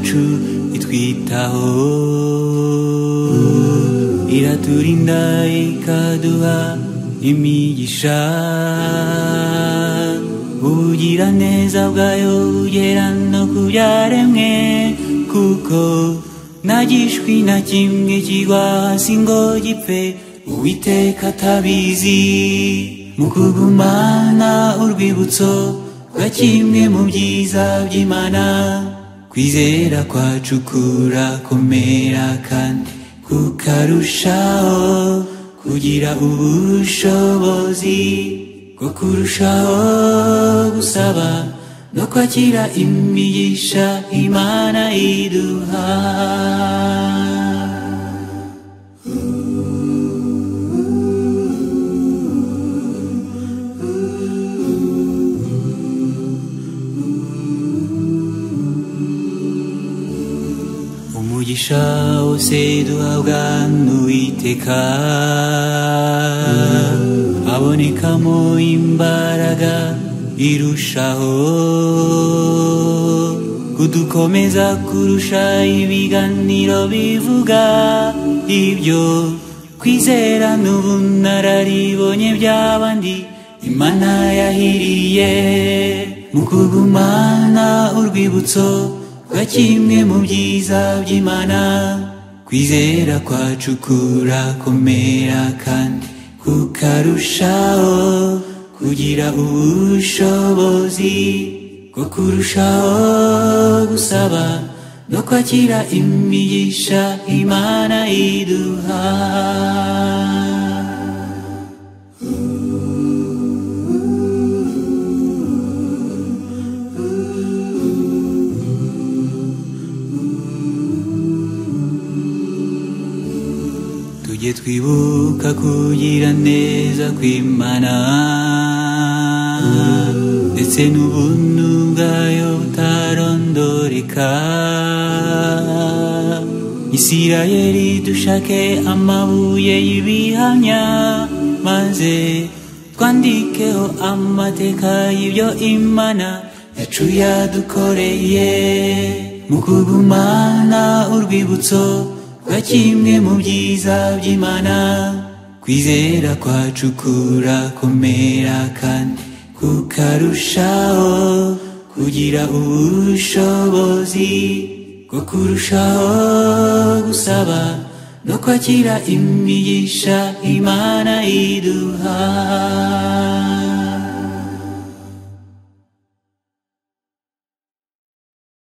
yacu itwitaho, iraturinda ikaduha imigisha. Ubugiraneza bwayo bugera no ku byaremwe, kuko nta gishwi na kimwe kigwa hasi ngo gipfe Uwiteka atabizi. Mu kugumana urwibutso rwa kimwe mu byiza by'Imana, kwizera kwacu kurakomera kandi kukarushaho kugira ubushobozi bwo kurushaho gusaba no kwakira imigisha Imana iduha. Umugisha wose duhabwa n'Uwiteka abonekamo imbaraga irushaho kudukomeza kurusha ibiganiro bivuga ibyo kwizera n'ubunararibonye by'abandi Imana yahiriye. Mu kugumana urwibutso rwa kimwe mu byiza by'Imana, kwizera kwacu kurakomera kandi kukarushaho kugira ubushobozi bwo kurushaho gusaba no kwakira imigisha Imana iduha. Tujye twibuka kugira neza kw'Imana ndetse n'ubuntu bwayo butarondoreka. Isirayeli dushake amabuye y'ibihamya, maze twandikeho amateka y'ibyo Imana yacu yadukoreye. Mu kugumana urwibutso rwa kimwe mu byiza by'Imana, kwizera kwacu kurakomera kandi kukarushaho kugira ubushobozi bwo kurushaho gusaba no kwakira imigisha Imana iduha.